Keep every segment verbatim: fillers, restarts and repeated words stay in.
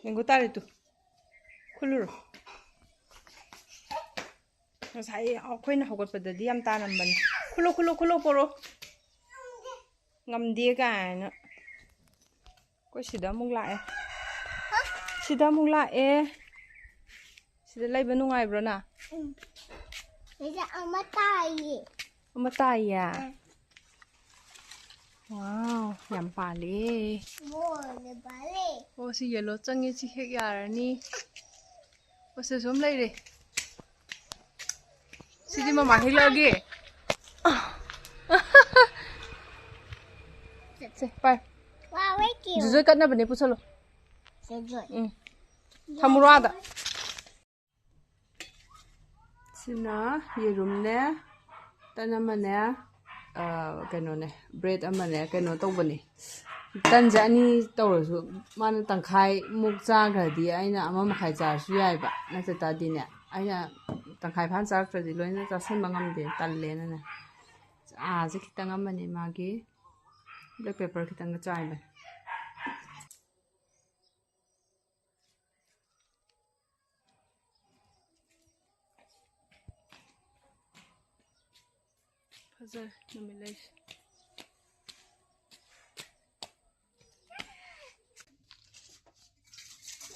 Mango ꯇꯥꯔꯦ two. ꯈꯨꯜꯂꯨꯔꯣ꯫ ꯉꯁꯥꯏ ꯑꯩꯈꯣꯏꯅ ꯍꯧꯒꯠꯄꯗꯗꯤ ꯌꯥꯝ ꯇꯥꯔꯝꯕꯅꯤ꯫ ꯈꯨꯜꯂꯣ, ꯈꯨꯜꯂꯣ, ꯈꯨꯜꯂꯣ, ꯄꯣꯔꯣ꯫ ꯉꯝꯗꯦ ꯀꯥꯏꯅ꯫ ꯑꯩꯈꯣꯏ ꯁꯤꯗ ꯑꯃꯨꯛ ꯂꯥꯛꯑꯦ꯫ ꯁꯤꯗ ꯑꯃꯨꯛ ꯂꯥꯛꯑꯦ꯫ ꯁꯤꯗ ꯂꯩꯕ ꯅꯨꯡꯉꯥꯏꯕ꯭ꯔꯣ ꯅꯪ? ꯎꯝ꯫ ꯁꯤꯗ ꯑꯃ ꯇꯥꯏꯌꯦ꯫ ꯑꯃ ꯇꯥꯏꯌꯦ? ꯎꯝ꯫ ꯋꯥꯎ, ꯌꯥꯝ ꯄꯥꯜꯂꯦ꯫ ꯃꯣꯏꯅ ꯄꯥꯜꯂꯦ꯫ ꯑꯣ, ꯁꯤ ꯌꯦꯂꯣ ꯆꯪꯉꯦ, ꯁꯤ ꯍꯦꯛ ꯌꯥꯔꯅꯤ꯫ ꯑꯣ, ꯁꯤꯗꯁꯨ ꯑꯃ ꯂꯩꯔꯦ꯫ ꯁꯤꯗꯤ ꯃꯃꯥ ꯍꯦꯛꯂꯛꯑꯒꯦ꯫ ꯁꯦ, ꯄꯥꯏ꯫ ꯋꯥ, ꯋꯦꯠ ꯀꯤꯌꯨ꯫ ꯖꯨꯖꯣꯏ ꯀꯠꯅꯕꯅꯦ, ꯄꯨꯁꯜꯂꯣ꯫ ꯖꯨꯖꯣꯏ꯫ ꯎꯝ꯫ ꯊꯝꯃꯨꯔꯣ ꯑꯥꯗ꯫ ꯁꯤꯅ ꯌꯦꯔꯨꯝꯅꯦ, ꯇꯟ ꯑꯃꯅꯦ, ꯑ, ꯀꯩꯅꯣꯅꯦ, ꯕ꯭ꯔꯦꯗ ꯑꯃꯅꯦ, ꯀꯩꯅꯣ ꯇꯧꯕꯅꯦ꯫ ꯇꯟꯁꯦ ꯑꯅꯤ ꯇꯧꯔꯁꯨ ꯃꯥꯅ ꯇꯪꯈꯥꯏꯃꯨꯛ ꯆꯥꯈ꯭ꯔꯗꯤ ꯑꯩꯅ ꯑꯃ ꯃꯈꯥꯏ ꯆꯥꯔꯁꯨ ꯌꯥꯏꯕ꯫ ꯅꯠꯇ ꯇꯥꯗꯤꯅꯦ, ꯑꯩꯅ ꯇꯪꯈꯥꯏ ꯐꯥꯅ ꯆꯥꯔꯛꯇ꯭ꯔꯗꯤ ꯂꯣꯏꯅ ꯆꯥꯁꯟꯕ ꯉꯝꯗꯦ, ꯇꯜꯂꯦꯅꯅꯦ꯫ ꯑꯥꯁꯦ ꯈꯤꯇꯪ ꯑꯃꯅꯦ ꯃꯥꯒꯤ, ꯕ꯭ꯂꯦꯛ ꯄꯦꯄꯔ ꯈꯤꯇꯪꯒ ꯆꯥꯏꯕꯅꯦ꯫ ꯐꯖꯔꯦ ꯅꯨꯃꯤꯠꯂꯩꯁꯦ꯫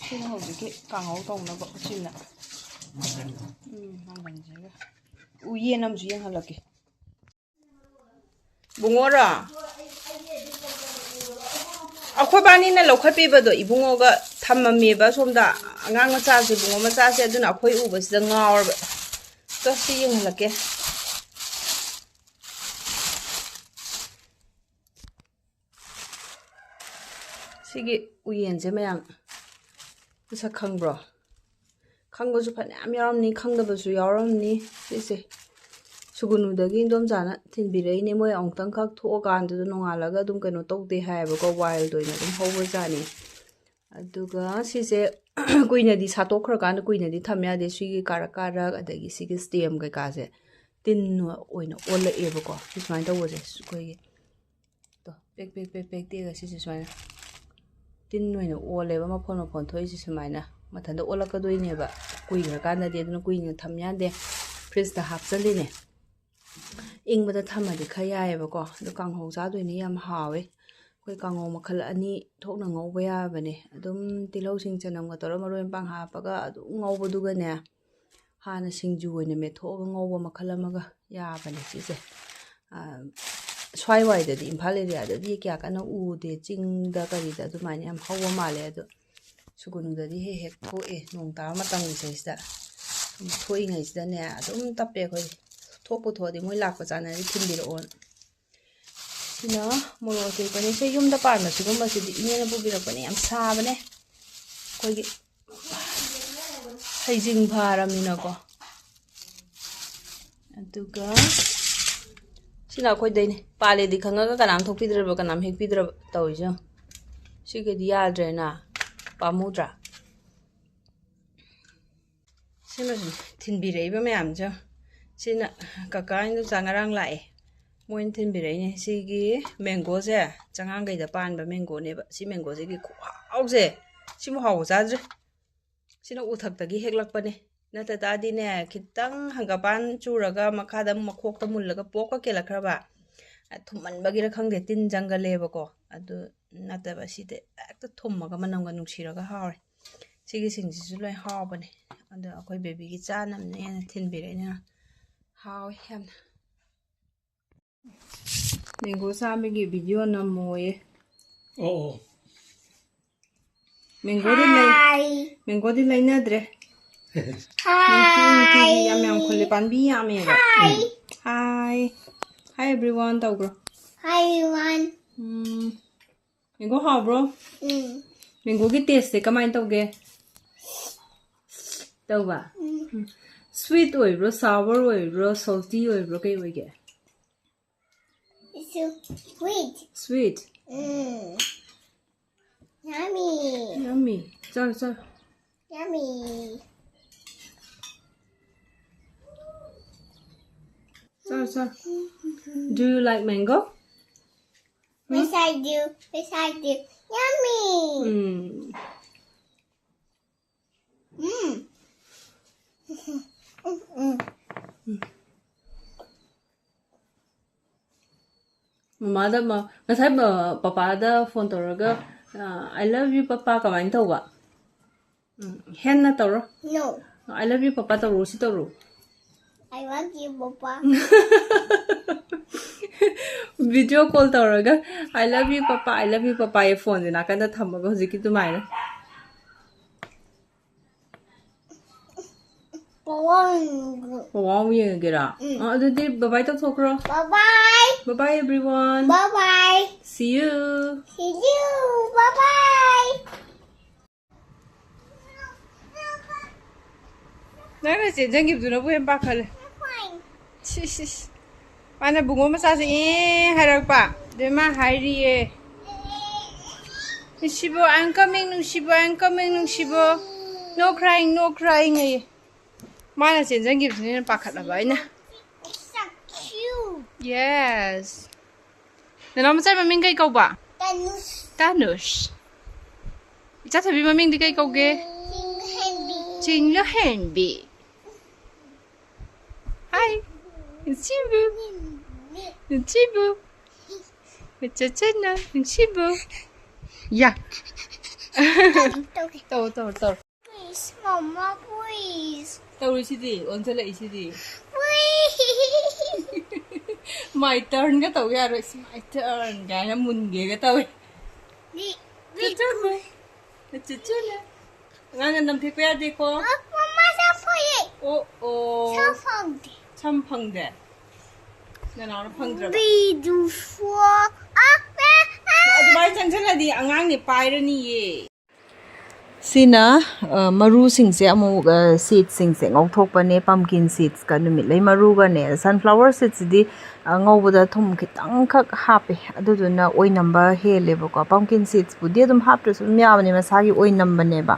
ꯁꯤꯅ ꯍꯧꯖꯤꯛꯀꯤ ꯀꯥꯡꯍꯧ ꯇꯧꯅꯕ ꯎꯆꯤꯟꯅ꯫ ꯎꯝ, ꯃꯪꯒꯟꯁꯤꯒ꯫ ꯎ, ꯌꯦꯟ ꯑꯃꯁꯨ ꯌꯦꯡꯍꯜꯂꯛꯀꯦ꯫ ꯕꯨꯡꯉꯣꯔꯣ? ꯑꯩꯈꯣꯏ ꯕꯥꯅꯤꯅ ꯂꯧꯈꯠꯄꯤꯕꯗꯣ ꯏꯕꯨꯡꯉꯣꯒ ꯊꯝꯃꯝꯃꯦꯕ ꯁꯣꯝꯗ꯫ ꯑꯉꯥꯡ ꯃꯆꯥꯁꯦ, ꯏꯕꯨꯡꯉꯣ ꯃꯆꯥꯁꯦ, ꯑꯗꯨꯅ ꯑꯩꯈꯣꯏ ꯎꯕꯁꯤꯗ ꯉꯥꯎꯔꯕ꯫ ꯇꯣ, ꯁꯤ ꯌꯦꯡꯍꯜꯂꯛꯀꯦ꯫ ꯁꯤꯒꯤ ꯎꯌꯦꯟꯁꯦ ꯃꯌꯥꯝ ꯃꯁꯛ ꯈꯪꯕ꯭ꯔꯣ? ꯈꯪꯕꯁꯨ ꯐꯅꯌꯥꯝ ꯌꯥꯎꯔꯝꯅꯤ, ꯈꯪꯗꯕꯁꯨ ꯌꯥꯎꯔꯝꯅꯤ꯫ ꯁꯤꯁꯦ ꯁꯨꯒꯨꯅꯨꯗꯒꯤ ꯏꯟꯗꯣꯝꯆꯥꯅ ꯊꯤꯟꯕꯤꯔꯛꯏꯅꯦ꯫ ꯃꯣꯏ ꯑꯃꯨꯛꯇꯪꯈꯛ ꯊꯣꯛꯑꯀꯥꯟꯗꯨꯗ ꯅꯣꯡꯉꯥꯜꯂꯒ ꯑꯗꯨꯝ ꯀꯩꯅꯣ ꯇꯧꯗꯦ ꯍꯥꯏꯌꯦꯕꯀꯣ, ꯋꯥꯏꯜꯗ ꯑꯣꯏꯅ ꯑꯗꯨꯝ ꯍꯧꯕꯖꯥꯠꯅꯤ꯫ ꯑꯗꯨꯒ ꯁꯤꯁꯦ ꯀꯨꯏꯅꯗꯤ ꯁꯥꯠꯇꯣꯛꯈ꯭ꯔꯀꯥꯟꯗ ꯀꯨꯏꯅꯗꯤ ꯊꯝ ꯌꯥꯗꯦ꯫ ꯁꯤꯒꯤ ꯀꯥꯔꯛ ꯀꯥꯔꯛ, ꯑꯗꯒꯤ ꯁꯤꯒꯤ ꯁ꯭ꯇꯦꯝ ꯀꯩꯀꯥꯁꯦ ꯇꯤꯟ ꯑꯣꯏꯅ ꯑꯣꯜꯂꯛꯑꯦꯕꯀꯣ꯫ ꯁꯤ ꯁꯨꯃꯥꯏꯅ ꯇꯧꯕꯁꯦ ꯑꯩꯈꯣꯏꯒꯤ ꯇꯣ, ꯄꯦꯛ, ꯄꯦꯛ, ꯄꯦꯛ, ꯄꯦꯛ ꯇꯦꯛꯑꯒ ꯁꯤꯁꯦ ꯁꯨꯃꯥꯏꯅ ꯇꯤꯟ ꯑꯣꯏꯅ ꯑꯣꯜꯂꯦꯕ, ꯃꯐꯣꯟ ꯃꯐꯣꯟ ꯊꯣꯛꯏꯁꯦ ꯁꯨꯃꯥꯏꯅ꯫ ꯃꯊꯟꯇ ꯑꯣꯜꯂꯛꯀꯗꯣꯏꯅꯦꯕ ꯀꯨꯏꯈ꯭ꯔꯀꯥꯟꯗꯗꯤ, ꯑꯗꯨꯅ ꯀꯨꯏꯅ ꯊꯝ ꯌꯥꯗꯦ꯫ ꯐ꯭ꯔꯤꯖꯇ ꯍꯥꯞꯆꯜꯂꯤꯅꯦ꯫ ꯏꯪꯕꯗ ꯊꯝꯃꯗꯤ ꯈꯔ ꯌꯥꯏꯑꯕꯀꯣ꯫ ꯑꯗꯣ ꯀꯥꯡꯍꯧ ꯆꯥꯗꯣꯏꯅꯦ, ꯌꯥꯝ ꯍꯥꯎꯋꯦ꯫ ꯑꯩꯈꯣꯏ ꯀꯥꯡꯍꯧ ꯃꯈꯜ ꯑꯅꯤ ꯊꯣꯛꯅ ꯉꯧꯕ ꯌꯥꯕꯅꯦ꯫ ꯑꯗꯨꯝ ꯇꯤꯜꯍꯧꯁꯤꯡ ꯆꯅꯝꯒ ꯇꯧꯔ ꯃꯔꯣꯏ ꯃꯄꯥꯡ ꯍꯥꯞꯄꯒ ꯑꯗꯨꯝ ꯉꯧꯕꯗꯨꯒꯅꯦ, ꯍꯥꯟꯅ ꯁꯤꯡꯖꯨ ꯑꯣꯏꯅ ꯃꯦꯠꯊꯣꯛꯑꯒ ꯉꯧꯕ ꯃꯈꯜ ꯑꯃꯒ ꯌꯥꯕꯅꯦ ꯁꯤꯁꯦ꯫ ꯁ꯭ꯋꯥꯏ ꯋꯥꯏꯗꯗꯤ, ꯏꯝꯐꯥꯜ ꯑꯦꯔꯤꯌꯥꯗꯗꯤ ꯀꯌꯥ ꯀꯟꯅ ꯎꯗꯦ, ꯆꯤꯡꯗ ꯀꯔꯤꯗ ꯑꯗꯨꯃꯥꯏꯅ ꯌꯥꯝ ꯍꯧꯕ ꯃꯥꯜꯂꯦ꯫ ꯑꯗꯣ ꯁꯨꯒꯨꯅꯨꯗꯗꯤ ꯍꯦꯛ ꯍꯦꯛ ꯊꯣꯛꯑꯦ, ꯅꯣꯡ ꯇꯥꯕ ꯃꯇꯝꯒꯤꯁꯤꯗꯩꯁꯤꯗ꯫ ꯊꯣꯛꯏꯉꯩꯁꯤꯗꯅꯦ ꯑꯗꯨꯝ ꯇꯞꯄꯦ ꯑꯩꯈꯣꯏ꯫ ꯊꯣꯛꯄꯨ ꯊꯣꯛꯑꯗꯤ ꯃꯣꯏ ꯂꯥꯛꯄ ꯆꯥꯅꯔꯗꯤ ꯊꯤꯟꯕꯤꯔꯛꯑꯣꯅ꯫ ꯁꯤꯅ ꯃꯣꯔꯣꯛ ꯑꯇꯦꯛꯄꯅꯦ꯫ ꯁꯤ ꯌꯨꯝꯗ ꯄꯥꯟꯕ ꯁꯤꯒꯨꯝꯕꯁꯤꯗꯤ ꯏꯅꯦꯅ ꯄꯨꯕꯤꯔꯛꯄꯅꯦ, ꯌꯥꯝ ꯁꯥꯕꯅꯦ꯫ ꯑꯩꯈꯣꯏꯒꯤ ꯍꯩꯖꯤꯡ ꯐꯥꯔꯕꯅꯤꯅꯀꯣ꯫ ꯑꯗꯨꯒ ꯁꯤꯅ ꯑꯩꯈꯣꯏꯗꯩꯅꯦ꯫ ꯄꯥꯜꯂꯦꯗꯤ ꯈꯪꯉꯒ ꯀꯅꯥꯝ ꯊꯣꯛꯄꯤꯗ꯭ꯔꯕ, ꯀꯅꯥꯝ ꯍꯦꯛꯄꯤꯗ꯭ꯔꯕ ꯇꯧꯔꯤꯁꯦ ꯌꯦꯡꯉꯣ꯫ ꯁꯤꯒꯤꯗꯤ ꯌꯥꯗ꯭ꯔꯦꯅ, ꯄꯥꯝꯃꯨꯗ꯭ꯔꯥ? ꯁꯤꯃꯁꯨ ꯊꯤꯟꯕꯤꯔꯛꯏꯕ ꯃꯌꯥꯝꯁꯦ꯫ ꯁꯤꯅ ꯀꯀꯥ ꯏꯟꯗꯣꯝꯆꯥ ꯉꯔꯥꯡ ꯂꯥꯛꯑꯦ꯫ ꯃꯣꯏꯅ ꯊꯤꯟꯕꯤꯔꯛꯏꯅꯦ꯫ ꯁꯤꯒꯤ ꯃꯦꯡꯒꯣꯁꯦ ꯆꯉꯥꯡꯒꯩꯗ ꯄꯥꯟꯕ ꯃꯦꯡꯒꯣꯅꯦꯕ꯫ ꯁꯤ ꯃꯦꯡꯒꯣꯁꯤꯒꯤ ꯈꯨꯍꯥꯎꯁꯦ, ꯁꯤꯃꯨꯛ ꯍꯥꯎꯕ ꯆꯥꯗ꯭ꯔꯤ꯫ ꯁꯤꯅ ꯎꯊꯛꯇꯒꯤ ꯍꯦꯛꯂꯛꯄꯅꯦ꯫ ꯅꯠꯇ ꯇꯥꯔꯗꯤꯅꯦ, ꯈꯤꯇꯪ ꯍꯪꯒꯄꯥꯟ ꯆꯨꯔꯒ ꯃꯈꯥꯗ ꯃꯈꯣꯛꯇ ꯃꯨꯜꯂꯒ ꯄꯣꯛꯀ ꯀꯦꯜꯂꯛꯈ꯭ꯔꯕ꯫ ꯊꯨꯝꯃꯟꯕꯒꯤꯔ ꯈꯪꯗꯦ, ꯇꯤꯟ ꯆꯪꯒꯜꯂꯦꯕꯀꯣ꯫ ꯑꯗꯨ ꯅꯠꯇꯕ, ꯁꯤꯗꯤ ꯍꯦꯛꯇ ꯊꯨꯝꯃꯒ ꯃꯅꯝꯒ ꯅꯨꯡꯁꯤꯔꯒ ꯍꯥꯎꯔꯦ꯫ ꯁꯤꯒꯤꯁꯤꯡꯁꯤꯁꯨ ꯂꯣꯏ ꯍꯥꯎꯕꯅꯦ꯫ ꯑꯗꯣ ꯑꯩꯈꯣꯏ ꯕꯦꯕꯤꯒꯤ ꯆꯥꯅꯕꯅꯦꯅ ꯊꯤꯟꯕꯤꯔꯛꯏꯅꯦ꯫ ꯍꯥꯎꯋꯦ ꯌꯥꯝꯅ꯫ ꯃꯦꯡꯒꯣ ꯆꯥꯕꯒꯤ ꯚꯤꯗꯤꯑꯣ ꯅꯝꯃꯣꯌꯦ꯫ ꯑꯣ ꯑꯣ꯫ ꯃꯦꯡꯒꯣꯗꯤ ꯂꯩ꯫ ꯃꯦꯡꯒꯣꯗꯤ ꯂꯩꯅꯗ꯭ꯔꯦ꯫ ꯅꯨꯡꯇꯤ ꯅꯨꯡꯇꯤꯒꯤ ꯌꯥꯝ ꯌꯥꯝ ꯈꯨꯜꯂꯦ, ꯄꯥꯟꯕꯤ ꯌꯥꯝꯃꯦꯕ꯫ Hi. Hi everyone ꯇꯧꯕ꯭ꯔꯣ? Hi everyone. ꯎꯝ꯫ ꯃꯦꯡꯒꯣ ꯍꯥꯎꯕ꯭ꯔꯣ? ꯎꯝ꯫ ꯃꯦꯡꯒꯣꯒꯤ ꯇꯦꯁꯁꯦ ꯀꯃꯥꯏꯅ ꯇꯧꯒꯦ? ꯇꯧꯕ? ꯎꯝ꯫ ꯁ꯭ꯋꯤꯠ ꯑꯣꯏꯕ꯭ꯔꯣ, ꯁꯥꯋꯔ ꯑꯣꯏꯕ꯭ꯔꯣ, ꯁꯣꯜꯇꯤ ꯑꯣꯏꯕ꯭ꯔꯣ, ꯀꯩ ꯑꯣꯏꯒꯦ? It's so sweet. Sweet? Mm. Yummy. Yummy. ꯆꯥꯔꯣ, ꯆꯥꯔꯣ꯫ Yummy. ꯆꯥꯔꯣ, ꯆꯥꯔꯣ꯫ Do you like mango? Yes, I do. Yes, I do. Yummy. Um Mm. Mm. ꯃꯃꯥꯗ ꯃ- ꯉꯁꯥꯏ ꯃ- ꯄꯄꯥꯗ ꯐꯣꯟ ꯇꯧꯔꯒ "ꯑ, I love you ꯄꯄꯥ" ꯀꯃꯥꯏꯅ ꯇꯧꯕ? ꯎꯝ, ꯍꯦꯟꯅ ꯇꯧꯔꯣ. No. "I love you papa" ꯇꯧꯔꯣ, ꯁꯤ ꯇꯧꯔꯣ. I love you, Papa. Video call ꯇꯧꯔꯒ "I love you papa, I love you papa" ꯌꯦ ꯐꯣꯟꯁꯦ ꯅꯥꯀꯟꯗ ꯊꯝꯃꯒ ꯍꯧꯖꯤꯛꯀꯤ ꯑꯗꯨꯃꯥꯏꯅ. Papa. ꯋꯥꯎ ꯌꯦꯡꯉꯒꯦꯔꯥ? ꯎꯝ. ꯑ, ꯑꯗꯨꯗꯤ ꯕꯕꯥꯏ ꯇꯧꯊꯣꯛꯈ꯭ꯔꯣ. Bye bye. Bye bye everyone. Bye bye. See you. See you. Bye bye. ꯅꯪꯅ ꯆꯦꯟꯖꯟꯈꯤꯕꯗꯨꯅꯕꯨ ꯍꯦꯟꯅ ꯄꯥꯈꯠꯂꯦ. ꯁꯤꯁ, ꯃꯥꯅ ꯕꯨꯡꯉꯣ ꯃꯆꯥꯁꯦ "ꯑꯦ" ꯍꯥꯏꯔꯛꯄ꯫ ꯑꯗꯨ ꯃꯥ ꯍꯥꯏꯔꯤꯌꯦ, "ꯅꯨꯡꯁꯤꯕꯣ, I'm coming, ꯅꯨꯡꯁꯤꯕꯣ, I'm coming, ꯅꯨꯡꯁꯤꯕꯣ, no crying, no crying" ꯑꯌꯦ꯫ ꯃꯥꯅ ꯆꯦꯟꯖꯟꯈꯤꯕꯗꯨꯅ ꯍꯦꯟꯅ ꯄꯥꯈꯠꯂꯕ ꯑꯩꯅ꯫ It's so cute. Yes. ꯅꯅꯥꯎ ꯃꯆꯥ ꯃꯃꯤꯡ ꯀꯩ ꯀꯧꯕ? Tanush. ꯇꯥꯅꯨꯁ. ꯏꯆꯥ ꯊꯣꯏꯕꯤ ꯃꯃꯤꯡꯗꯤ ꯀꯩ ꯀꯧꯒꯦ? Sing happy. ꯆꯤꯡꯂꯣ ꯍꯦꯟꯕꯤ꯫ ꯍꯥꯏ꯫ ꯅꯨꯡꯁꯤꯕꯨ꯫ ꯅꯨꯡꯁꯤꯕꯨ꯫ ꯃꯆꯥꯆꯅ ꯅꯨꯡꯁꯤꯕꯨ꯫ ꯌꯥ꯫ Okay. ꯇꯧ ꯇꯧ ꯇꯧ꯫ Please, Mama, please. ꯇꯧꯔꯤꯁꯤꯗꯤ, ꯑꯣꯟꯁꯤꯜꯂꯛꯏꯁꯤꯗꯤ꯫ Please. My turnꯒ ꯇꯧ ꯌꯥꯔꯣꯏ꯫ "It's my turn" ꯀꯥꯏꯅ ꯃꯨꯟꯒꯦꯒ ꯇꯧꯋꯦ꯫ Wait, ꯆꯨꯆꯨꯅ꯫ ꯆꯨꯆꯨꯅ꯫ ꯑꯉꯥꯡꯅ ꯅꯝꯊꯦꯛꯄ ꯌꯥꯗꯦꯀꯣ꯫ Mama, stop for it. ꯑꯣ ꯑꯣ꯫ Stop for it. ꯁꯝ ꯐꯪꯗꯦ꯫ ꯅꯅꯥꯎꯅ ꯐꯪꯗ꯭ꯔꯕ꯫ We do for. Ah, ah, ah. ꯑꯗꯨꯃꯥꯏꯅ ꯆꯪꯁꯤꯜꯂꯗꯤ ꯑꯉꯥꯡꯅꯦ ꯄꯥꯏꯔꯅꯤꯌꯦ꯫ ꯁꯤꯅ ꯑ, ꯃꯔꯨꯁꯤꯡꯁꯦ ꯑꯃꯨꯛ ꯁꯤꯗꯁꯤꯡꯁꯦ ꯉꯧꯊꯣꯛꯄꯅꯦ꯫ Pumpkin seedsꯀ ꯅꯨꯃꯤꯠꯂꯩ ꯃꯔꯨꯒꯅꯦ꯫ Sunflower seedsꯁꯤꯗꯤ ꯑ, ꯉꯧꯕꯗ ꯊꯨꯝ ꯈꯤꯇꯪꯈꯛ ꯍꯥꯞꯄꯦ, ꯑꯗꯨꯗꯨꯅ ꯑꯣꯏꯅꯝꯕ ꯍꯦꯜꯂꯦꯕꯀꯣ꯫ Pumpkin seedsꯄꯨꯗꯤ ꯑꯗꯨꯝ ꯍꯥꯞꯇ꯭ꯔꯁꯨ ꯑꯗꯨꯝ ꯌꯥꯕꯅꯦ, ꯃꯁꯥꯒꯤ ꯑꯣꯏꯅꯝꯕꯅꯦꯕ꯫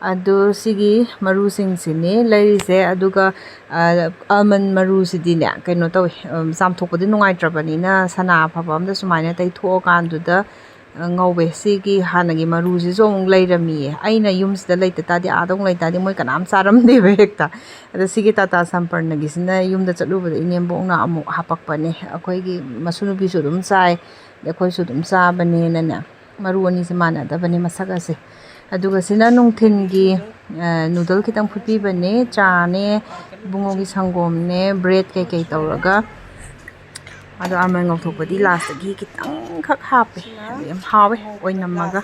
ꯑꯗꯨ ꯁꯤꯒꯤ ꯃꯔꯨꯁꯤꯡꯁꯤꯅꯦ ꯂꯩꯔꯤꯁꯦ꯫ ꯑꯗꯨꯒ ꯑ, almond ꯃꯔꯨꯁꯤꯗꯤꯅꯦ ꯀꯩꯅꯣ ꯇꯧꯋꯦ, ꯎꯝ, ꯆꯥꯝꯊꯣꯛꯄꯗꯤ ꯅꯨꯡꯉꯥꯏꯇ꯭ꯔꯕꯅꯤꯅ ꯁꯅꯥ ꯑꯐꯕ ꯑꯝꯗ ꯁꯨꯃꯥꯏꯅ ꯇꯩꯊꯣꯛꯑꯀꯥꯟꯗꯨꯗ ꯑ, ꯉꯧꯋꯦ꯫ ꯁꯤꯒꯤ ꯍꯥꯟꯅꯒꯤ ꯃꯔꯨꯁꯤꯁꯨ ꯑꯃꯨꯛ ꯂꯩꯔꯝꯃꯤꯌꯦ꯫ ꯑꯩꯅ ꯌꯨꯝꯁꯤꯗ ꯂꯩꯇ ꯇꯥꯔꯗꯤ, ꯑꯥꯗ ꯑꯃꯨꯛ ꯂꯩꯇꯥꯔꯗꯤ, ꯃꯣꯏ ꯀꯅꯥꯝ ꯆꯥꯔꯝꯗꯦꯕ ꯍꯦꯛꯇ꯫ ꯑꯗꯣ ꯁꯤꯒꯤ ꯇꯥꯇꯥ ꯁꯝꯄꯔꯅꯒꯤꯁꯤꯅ ꯌꯨꯝꯗ ꯆꯠꯂꯨꯕꯗ ꯏꯅꯦꯝꯕꯣꯛꯅ ꯑꯃꯨꯛ ꯍꯥꯄꯛꯄꯅꯦ꯫ ꯑꯩꯈꯣꯏꯒꯤ ꯃꯁꯨ ꯅꯨꯄꯤꯁꯨ ꯑꯗꯨꯝ ꯆꯥꯏ, ꯑꯗꯩ ꯑꯩꯈꯣꯏꯁꯨ ꯑꯗꯨꯝ ꯆꯥꯕꯅꯦꯅꯅꯦ꯫ ꯃꯔꯨ ꯑꯅꯤꯁꯦ ꯃꯥꯟꯅꯗꯕꯅꯦ ꯃꯁꯛ ꯑꯁꯦ꯫ ꯑꯗꯨꯒ ꯁꯤꯅ ꯅꯨꯡꯊꯤꯟꯒꯤ, ꯑ, ꯅꯨꯗꯜ ꯈꯤꯇꯪ ꯐꯨꯠꯄꯤꯕꯅꯦ, ꯆꯥꯅꯦ, ꯏꯕꯨꯡꯉꯣꯒꯤ ꯁꯪꯒꯣꯝꯅꯦ, ꯕ꯭ꯔꯦꯗ ꯀꯩꯀꯩ ꯇꯧꯔꯒ꯫ ꯑꯗꯣ ꯑꯥꯜꯃꯟ ꯉꯧꯊꯣꯛꯄꯗꯤ ꯂꯥꯁꯇꯒꯤ ꯈꯤꯇꯪꯈꯛ ꯍꯥꯞꯄꯦ꯫ ꯑꯗꯣ ꯌꯥꯝ ꯍꯥꯎꯋꯦ, ꯑꯣꯏꯅꯝꯃꯒ꯫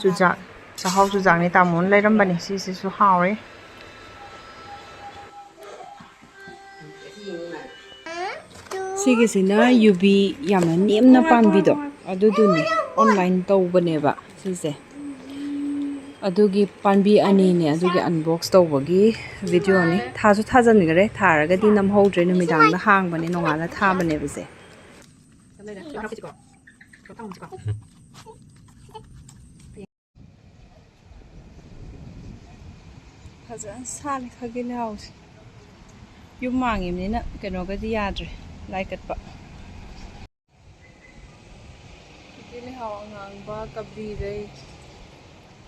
ꯆꯨꯖꯥꯛ, ꯆꯥꯛꯍꯥꯎ ꯆꯨꯖꯥꯛꯅꯦ ꯇꯥꯃꯣꯅ ꯂꯩꯔꯝꯕꯅꯦ꯫ ꯁꯤꯁꯤꯁꯨ ꯍꯥꯎꯔꯦ꯫ ꯁꯤꯒꯤꯁꯤꯅ ꯌꯨꯕꯤ ꯌꯥꯝꯅ ꯅꯦꯝꯅ ꯄꯥꯟꯕꯤꯗꯣ, ꯑꯗꯨꯗꯨꯅꯦ꯫ ꯑꯣꯟꯂꯥꯏꯟ ꯇꯧꯕꯅꯦꯕ ꯁꯤꯁꯦ꯫ ꯑꯗꯨꯒꯤ ꯄꯥꯝꯕꯤ ꯑꯅꯤꯅꯦ, ꯑꯗꯨꯒꯤ ꯑꯟꯕꯣꯛꯁ ꯇꯧꯕꯒꯤ ꯚꯤꯗꯤꯑꯣꯅꯤ꯫ ꯊꯥꯁꯨ ꯊꯥꯖꯤꯟꯈ꯭ꯔꯦ, ꯊꯥꯔꯒꯗꯤ ꯅꯝꯍꯧꯗ꯭ꯔꯦ, ꯅꯨꯃꯤꯗꯥꯡꯗ ꯍꯥꯡꯕꯅꯦ, ꯅꯣꯡꯉꯥꯜꯂ ꯊꯥꯕꯅꯦꯕ ꯁꯦ꯫ ꯐꯖꯅ ꯁꯥꯠꯂꯤ ꯈꯥꯒꯤ ꯂꯩꯍꯥꯎꯁꯦ꯫ ꯌꯨꯝ ꯃꯥꯡꯉꯤꯕꯅꯤꯅ ꯀꯩꯅꯣꯒꯗꯤ ꯌꯥꯗ꯭ꯔꯦ, ꯂꯥꯏ ꯀꯠꯄ꯫ ꯈꯥꯒꯤ ꯂꯩꯍꯥꯎ ꯑꯉꯥꯡꯕ, ꯀꯕ꯭ꯔꯤ ꯂꯩ,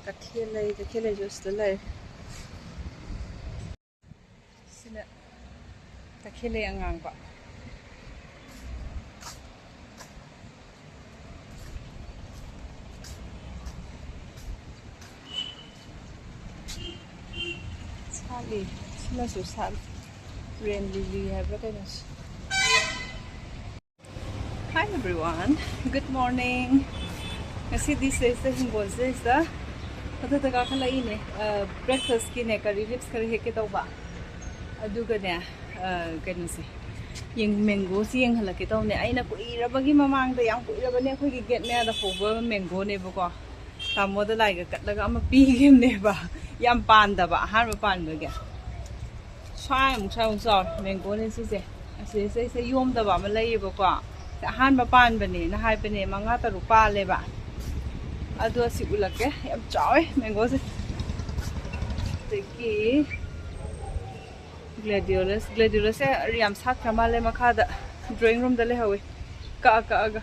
ꯀꯩꯊꯦꯜ ꯂꯩ, ꯀꯩꯊꯦꯜ ꯂꯩꯁꯨ ꯁꯤꯗ ꯂꯩ꯫ ꯁꯤꯅ ꯇꯈꯦꯜꯂꯩ ꯑꯉꯥꯡꯕ꯫ ꯁꯥꯠꯂꯤ, ꯁꯤꯃꯁꯨ ꯁꯥꯠꯂꯤ꯫ ꯔꯦꯟ ꯂꯤꯂꯤ ꯍꯥꯏꯕ꯭ꯔꯥ ꯀꯩꯅꯣꯁꯦ꯫ Hi everyone, good morning. ꯉꯁꯤꯗꯤ ꯁꯤꯗꯩꯁꯤꯗ ꯍꯤꯡꯒꯣꯜꯁꯤꯗꯩꯁꯤꯗ ꯃꯊꯛꯇ ꯀꯥꯈꯠꯂꯛꯏꯅꯦ꯫ ꯑ, breakfastꯀꯤꯅꯦ, ꯀꯔꯤ leaves ꯈꯔ ꯍꯦꯛꯀꯦ ꯇꯧꯕ꯫ ꯑꯗꯨꯒꯅꯦ, ꯑ, ꯀꯩꯅꯣꯁꯦ, ꯌꯦꯡ-, mangoꯁꯤ ꯌꯦꯡꯍꯜꯂꯛꯀꯦ ꯇꯧꯅꯦ꯫ ꯑꯩꯅ ꯀꯨꯏꯔꯕꯒꯤ ꯃꯃꯥꯡꯗ, ꯌꯥꯝ ꯀꯨꯏꯔꯕꯅꯦ, ꯑꯩꯈꯣꯏꯒꯤ gate ꯃꯌꯥꯗ ꯍꯧꯕ mangoꯅꯦꯕꯀꯣ꯫ ꯇꯥꯃꯣꯗ ꯂꯥꯏꯒ ꯀꯠꯂꯒ ꯑꯃ ꯄꯤꯈꯤꯕꯅꯦꯕ꯫ ꯌꯥꯝ ꯄꯥꯟꯗꯕ, ꯑꯍꯥꯟꯕ ꯄꯥꯟꯕꯒꯤ꯫ ꯁ꯭ꯋꯥꯏꯃꯨꯛ, ꯁ꯭ꯋꯥꯏꯃꯨꯛ ꯆꯥꯎꯔꯦ꯫ Mangoꯅꯦ ꯁꯤꯁꯦ꯫ ꯑꯁꯤꯗꯩꯁꯤꯗꯩꯁꯤꯗ ꯌꯣꯝꯗꯕ ꯑꯃ ꯂꯩꯌꯦꯕꯀꯣ꯫ ꯁꯤ ꯑꯍꯥꯟꯕ ꯄꯥꯟꯕꯅꯦꯅ ꯍꯥꯏꯕꯅꯦ, ꯃꯉꯥ ꯇꯔꯨꯛ ꯄꯥꯜꯂꯦꯕ꯫ ꯑꯗꯣ ꯑꯁꯤ ꯎꯠꯂꯛꯀꯦ, ꯌꯥꯝ ꯆꯥꯎꯋꯦ mangoꯁꯦ꯫ ꯑꯗꯒꯤ gladiolus, gladiolus ꯁꯦ ꯌꯥꯝ ꯁꯥꯠꯈ꯭ꯔ ꯃꯥꯜꯂꯦ, ꯃꯈꯥꯗ drawing roomꯗ ꯂꯩꯍꯧꯋꯦ, ꯀꯛꯑ ꯀꯛꯑꯒ꯫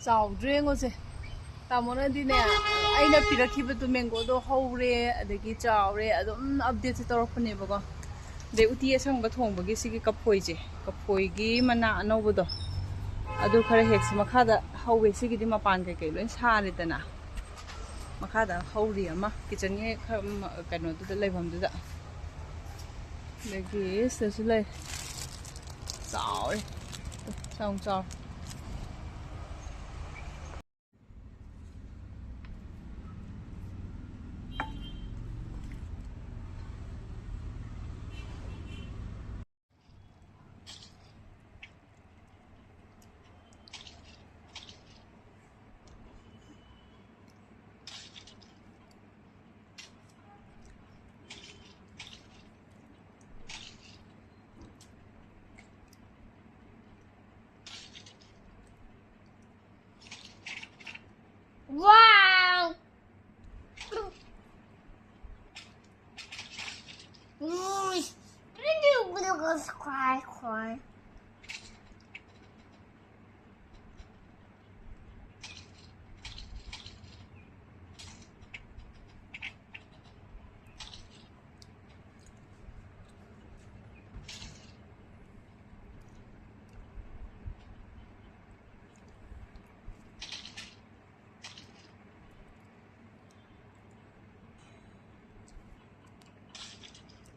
ꯆꯥꯎꯗ꯭ꯔꯦ ꯌꯦꯡꯉꯣꯁꯦ꯫ ꯇꯥꯃꯣꯅꯗꯤꯅꯦ, ꯑꯩꯅ ꯄꯤꯔꯛꯈꯤꯕꯗꯣ ꯃꯦꯡꯒꯣꯗꯣ ꯍꯧꯔꯦ, ꯑꯗꯒꯤ ꯆꯥꯎꯔꯦ, ꯑꯗꯨꯝ ꯑꯞꯗꯦꯠꯁꯦ ꯇꯧꯔꯛꯄꯅꯦꯕꯀꯣ꯫ ꯑꯗꯩ ꯎꯇꯤ ꯑꯁꯪꯕ ꯊꯣꯡꯕꯒꯤ ꯁꯤꯒꯤ ꯀꯐꯣꯏꯁꯦ, ꯀꯐꯣꯏꯒꯤ ꯃꯅꯥ ꯑꯅꯧꯕꯗꯣ, ꯑꯗꯨ ꯈꯔ ꯍꯦꯛꯁꯤ꯫ ꯃꯈꯥꯗ ꯍꯧꯋꯦ, ꯁꯤꯒꯤꯗꯤ ꯃꯄꯥꯟ ꯀꯩꯀꯩ ꯂꯣꯏ ꯁꯥꯔꯦꯗꯅ꯫ ꯃꯈꯥꯗ ꯍꯧꯔꯤ ꯑꯃ, ꯀꯤꯠꯆꯟꯒꯤ ꯈꯔ ꯃ-, ꯀꯩꯅꯣꯗꯨꯗ, ꯂꯩꯐꯝꯗꯨꯗ꯫ ꯑꯗꯒꯤ ꯁꯤꯗꯁꯨ ꯂꯩ꯫ ꯆꯥꯎꯔꯦ꯫ ꯆꯥꯎ ꯆꯥꯎ꯫ Wow! Mm, pretty little square corn.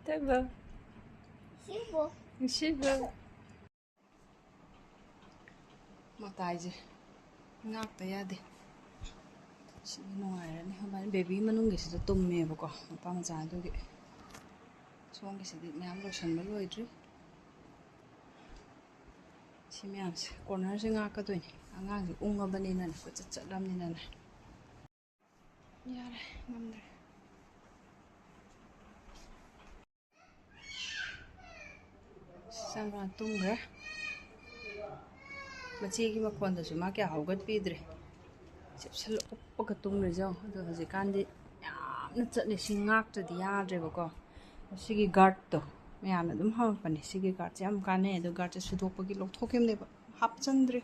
Table. Silver. Silver. ꯃꯇꯥꯏꯁꯦ ꯉꯥꯛꯇ ꯌꯥꯗꯦ꯫ ꯁꯤꯗꯤ ꯅꯨꯡꯉꯥꯏꯔꯅꯤ꯫ ꯃꯕꯥꯅꯤ ꯕꯦꯕꯤ ꯃꯅꯨꯡꯒꯤꯁꯤꯗ ꯇꯨꯝꯃꯦꯕꯀꯣ, ꯃꯄꯥ ꯃꯆꯥ ꯑꯗꯨꯒꯤ꯫ ꯁꯣꯝꯒꯤꯁꯤꯗꯤ ꯃꯌꯥꯝ ꯂꯣꯏꯁꯟꯕ ꯂꯣꯏꯗ꯭ꯔꯤ꯫ ꯁꯤ ꯃꯌꯥꯝꯁꯦ ꯀꯣꯔꯅꯔꯁꯦ ꯉꯥꯛꯀꯗꯣꯏꯅꯤ꯫ ꯑꯉꯥꯡꯁꯦ ꯎꯪꯉꯕꯅꯤꯅꯅꯦ, ꯀꯣꯏꯆꯠ ꯆꯠꯂꯕꯅꯤꯅꯅꯦ꯫ ꯌꯥꯔꯦ, ꯉꯝꯗ꯭ꯔꯦ꯫ ꯆꯪꯉ ꯇꯨꯝꯈ꯭ꯔꯦ꯫ ꯃꯆꯦꯒꯤ ꯃꯈꯣꯟꯗꯁꯨ ꯃꯥ ꯀꯌꯥ ꯍꯧꯒꯠꯄꯤꯗ꯭ꯔꯦ꯫ ꯆꯦꯞꯁꯜꯂ ꯎꯞꯄꯒ ꯇꯨꯝꯈ꯭ꯔꯦ ꯌꯦꯡꯉꯣ꯫ ꯑꯗꯣ ꯍꯧꯖꯤꯛꯀꯥꯟꯗꯤ ꯌꯥꯝꯅ ꯆꯠꯂꯦ꯫ ꯁꯤ ꯉꯥꯛꯇ꯭ꯔꯗꯤ ꯌꯥꯗ꯭ꯔꯦꯕꯀꯣ꯫ ꯁꯤꯒꯤ ꯒꯥꯔꯗꯇꯣ ꯃꯌꯥꯝꯅ ꯑꯗꯨꯝ ꯍꯪꯉꯛꯄꯅꯦ꯫ ꯁꯤꯒꯤ ꯒꯥꯔꯗꯁꯦ ꯌꯥꯝ ꯀꯥꯟꯅꯩ꯫ ꯑꯗꯣ ꯒꯥꯔꯗꯁꯦ ꯁꯨꯗꯣꯛꯄꯒꯤ ꯂꯧꯊꯣꯛꯈꯤꯕꯅꯦꯕ꯫ ꯍꯥꯞꯆꯟꯗ꯭ꯔꯦ꯫